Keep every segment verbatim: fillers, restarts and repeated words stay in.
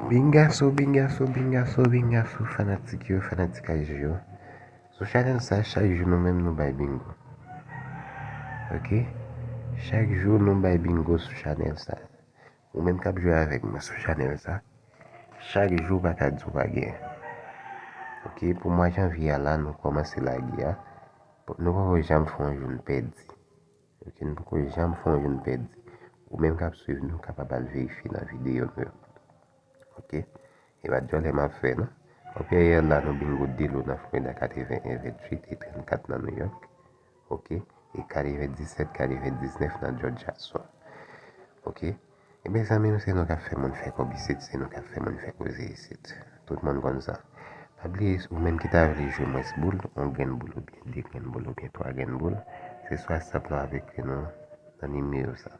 Bingaso, bingaso, bingaso, bingaso, fanatik yo, fanatik Ayiti yo. Sou chanèl sa, chak jou nou menm nou bay bingo. Ok? Chak jou nou bay bingo sou chanèl sa. Ou menm k ap jwe avèk mwen sou chanèl sa, chak jou pa ka di w pa gen. Ok, pou mwa janvye a la, nou kòmanse lage a. Nou poko janm fè yon jou n pèdi. Ok, nou poko janm fè yon jou n pèdi. Ou menm k ap swiv nou kapab al verifye nan videyo nou yo. Ok, e pa djòlè m ap fè non. Ok, yè la nou bingo de lo nan Florida, katreven en venntuit e trannkat nan New York. Ok, e katreven disèt, katreven diznèf nan Georgia Shore. Ok, e mezanmi, se nou k ap fè moun fè kòb isit, se nou k ap fè moun fè koze isit. Tout moun konn sa. Pa bliye, ou menm ki ta vle jwe mwens boul, yon grenn boul oubyen de grenn boul oubyen twa grenn boul, se sou WhatsApp la w ap ekri nou nan nimewo sa.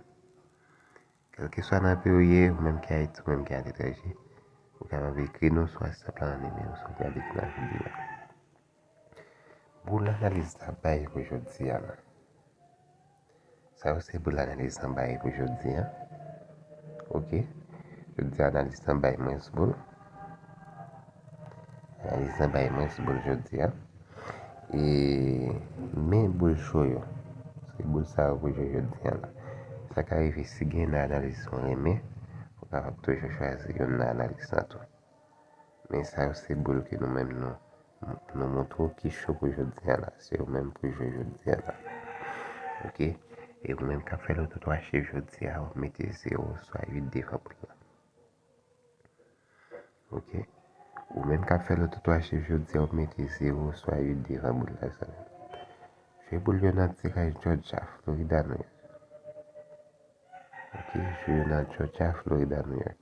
Kèlkeswa nan peyi w ye, ou menm ki Ayiti, ou menm ki aletranje, ou kapab ekri nou sou WhatsApp la nan nimewo sa w gade ki nan videyo a. Boul analiz la bay pou jodi a la. Sa yo se boul analiz lan bay pou jodi a. Ok. Jodi a analiz lan bay mwens boul. Analiz lan bay mwens boul jodi a. E men boul cho yo. Se boul sa yo pou jwe jodi a la. Sa ka rive si gen nan analiz ou renmen, ou kapab toujou chwazi youn nan analiz lan tou. Men sa yo se boul ke nou menm nou, nou montre w ki cho pou jodi a la. Se yo menm pou jwe jodi a la. Ok? E ou menm k ap fè loto twa chif jodi a, w ap mete zewo swa uit devan boul la. Ok? Ou menm k ap fè loto twa chif jodi a, w ap mete zewo swa uit devan boul la, zanmi m. Jwe boul yo nan tiraj Georgia, Florida, New York. Ok, jwe yo nan Georgia, Florida, New York.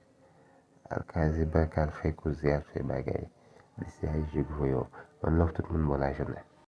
Al kraze bank, al fè koze, al fè bagay. Li se Ayiti k voye w. One love tout moun, bon lajounen.